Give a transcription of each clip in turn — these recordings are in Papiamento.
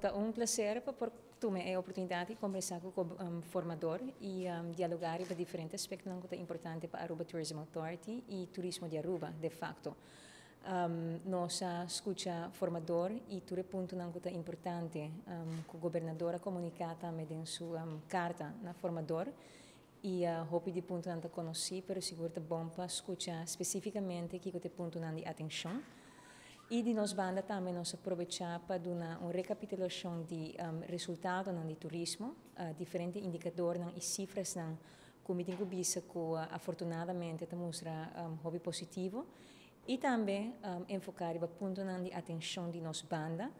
Ta un placer pa por tuma e oportunidad di combersa cu formador y dialoga riba diferente aspecto cu ta importante pa Aruba Tourism Authority y turismo di Aruba, de facto. Nos a scucha formador y tur e puntonan cu ta importante cu gobernador a comunica tambe den su carta na formador y hopi di puntonan ta conoci, pero sigur ta bon pa scucha specificamente kico ta e puntonan di atencion. Y di nos banda tambe nos a aprovecha pa duna un recapitulacion di resultado di turismo, diferente indicador y cifranan cu mi tin cu bisa cu afortunadamente ta mustra hopi positivo y tambe enfoca e punto di atencion di nos banda,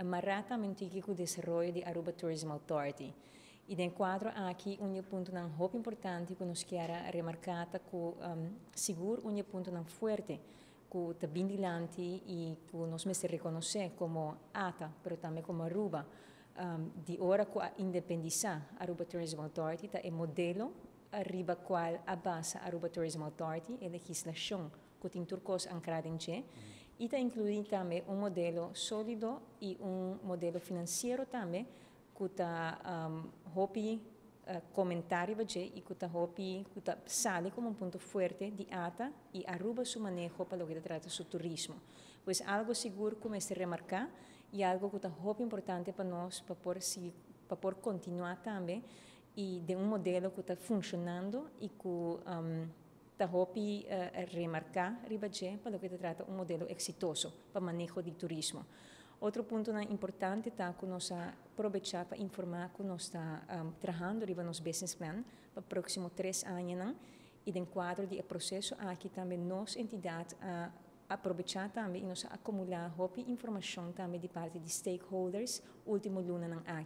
mara tambe cu e desaroyo di Aruba Tourism Authority. Y den cuadro aki, un punto hopi importante cu nos kier remarca ta cu sigur un punto fuerte cu ta bin dilanti y cu nos mester reconoce como ATA, pero tambe como Aruba, di ora cu a independisa Aruba Tourism Authority, ta e modelo ariba cual a basa Aruba Tourism Authority, e legislacion cu tin tur cos ancra den dje, y ta inclui tambe un modelo solido y un modelo financiero tambe cu ta hopi comentario y cu ta hopi cu ta sali como un punto fuerte di ATA y Aruba su maneho pa loke ta trata su turismo. Pues algo sigur cu mester remarca y algo cu ta hopi importante pa nos pa por si pa por continua tambe y di un modelo cu ta funcionando y cu ta hopi remarca riba dje pa loke ta trata un modelo exitoso pa maneho di turismo. Otro punto importante ta cu nos a aprovecha pa informa cu nos ta trahando riba nos business plan pa proximo 3 aña y den cuadro di proceso aki tambe nos entidad a aprovecha tambe y nos a acumula hopi informacion tambe di parti di stakeholders ultimo lunanan aki.